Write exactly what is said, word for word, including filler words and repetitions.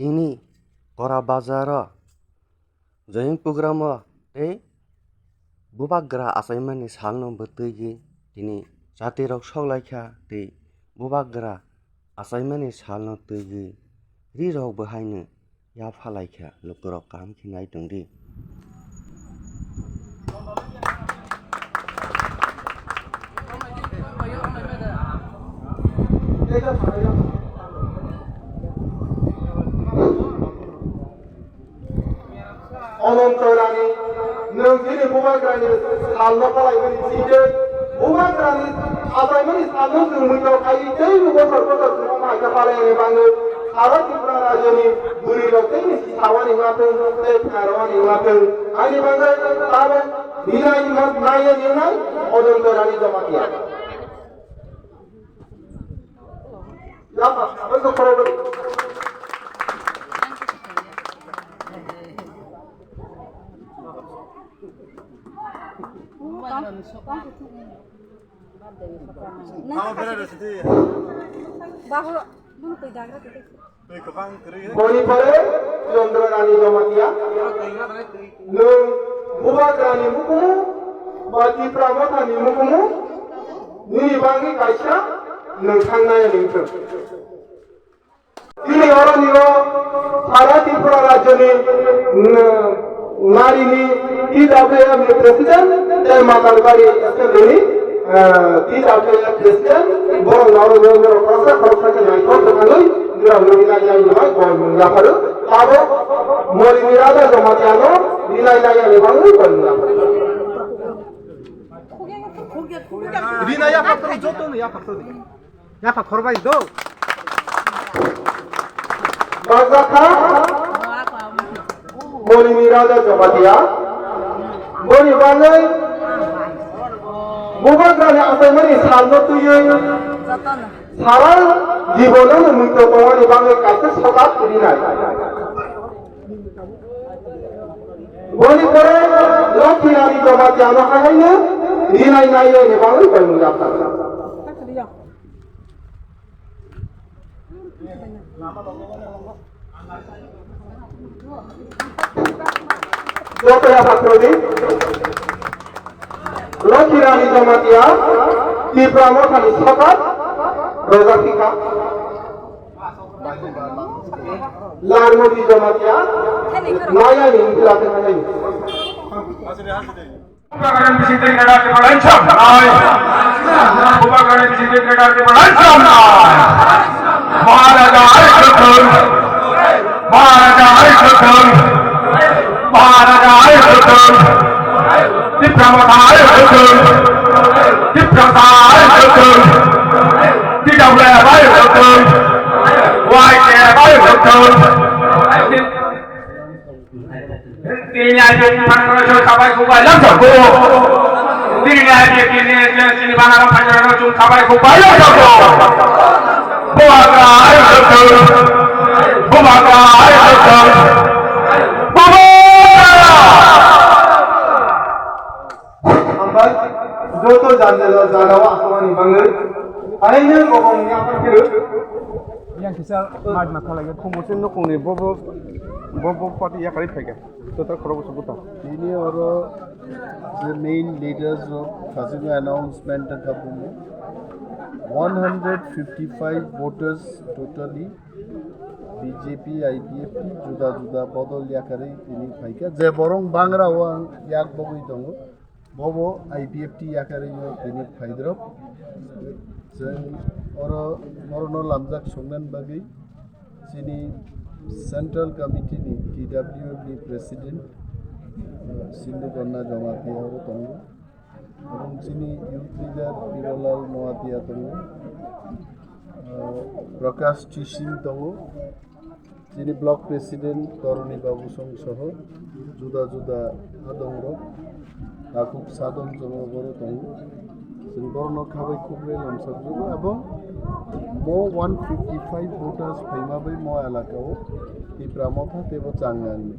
tini Kora Bazaro Joying Programo tei Bubagra achaimani salno bwtwiwi tini jatirok soklaikha tei Bubagra achaimani salno twiwi rirok bo haino yapha laikha, lukurok kaham khe nai tongdi. Ononto Rani, nwng chini Bubagrani salno palaimani side, Bubagrani achaimani salno chwng muitok khai teibo bosor bosor chwngno maikha palaini bagwi, sara Tripura rajyoni bwrwirok tei nisi sawani wngya thwng, tei phairokni wngya thwng, ani bagwi tabuk rinai nai nai wngnai Ononto Rani Jamatia. Boni pore Chandra Rani Jamatia, nwng Bubagrani mukumu ba Tipra Mothani mukumu nini bagwi kaisa nwng thangnai nini thwng. Chini oro nio sara Tripura rajyoni, mm, narini T W F ni president tei Matalbari assembly ni, eh, T W F president borok naro nio noro khoroksa khoroksa khe naithok kwthangwi jora hwnwi nai nai bai kol mung yapharu. Abo Morini Raja Jamatia no rinai nai ani bagwi kol mung yapharu. Rinai yapharu, joto no yapharu. Yapha khorbai do. Bajak kha Morini Raja Jamatia. Boni bagwi Bubagrani achaimani salno twiwi sara jibono muitok tongmani bagwi kaisa sokat rinai. Boni pore Lokhi Rani Jamatia no haino rinai nai ni bagwi bai mung yapha. Joto yapha khordi. Lokhi Rani Jamatia, Tipra Mothani sokat, rojak thika. Larmodi Jamatia, naya ni hila thika nai. Bubagrani bising twi Greater Tipraland samnai. Bubagrani bising twi Greater Tipraland samnai. Maharaja Aishoton. Maharaja Aishoton. Maharaja Aishoton. Tipra Motha Aishoton. Tiprasa Aishoton. T W F Aishoton. Y K F Aishoton. Tini I P F T ni phatarno chwng khabai khukbai lamsokgo. Tini I P F T ni chini phatarno chwng khabai khukbai lamsokgo. Bubagra aisokgo. Bubagra aisokgo. Bubagra! Hambai, joto jani jagao aswkmani bagwi. Aino kobong yapha phiro. Yang kisa mic ma khalai, khumbo se nokong ni bo bo, bo bo party yakarwi phaikha. Total khorok bwswk bwtha. Tini oro the main leaders rok khajima announcement wngkha bumo. One hundred fifty-five voters totally B J P, I P F T juda juda bodol yakarwi tini phaikha. Je borok bangra o ang yak bogwi tongo. Bobo I P F T yakarino tini phaidrop. Chwng oro, orono lamjak songnan bagwi chini Central Committee ni T W F ni President, uh, Sindhu Kanya Jamatia oro tongo. Abong chini Youth Leader Hirolal Noatia tongo. Uh, Prakash Chising tongo. Chini block president Toroni Babu Song soho juda juda adongrok takhuk sadon jona borok tongo. Chwng borokno khabai khukbai lamsokjagwi abo mo one fifty-five voters phaima bai mo elaka o Tipra Motha teibo Changnani.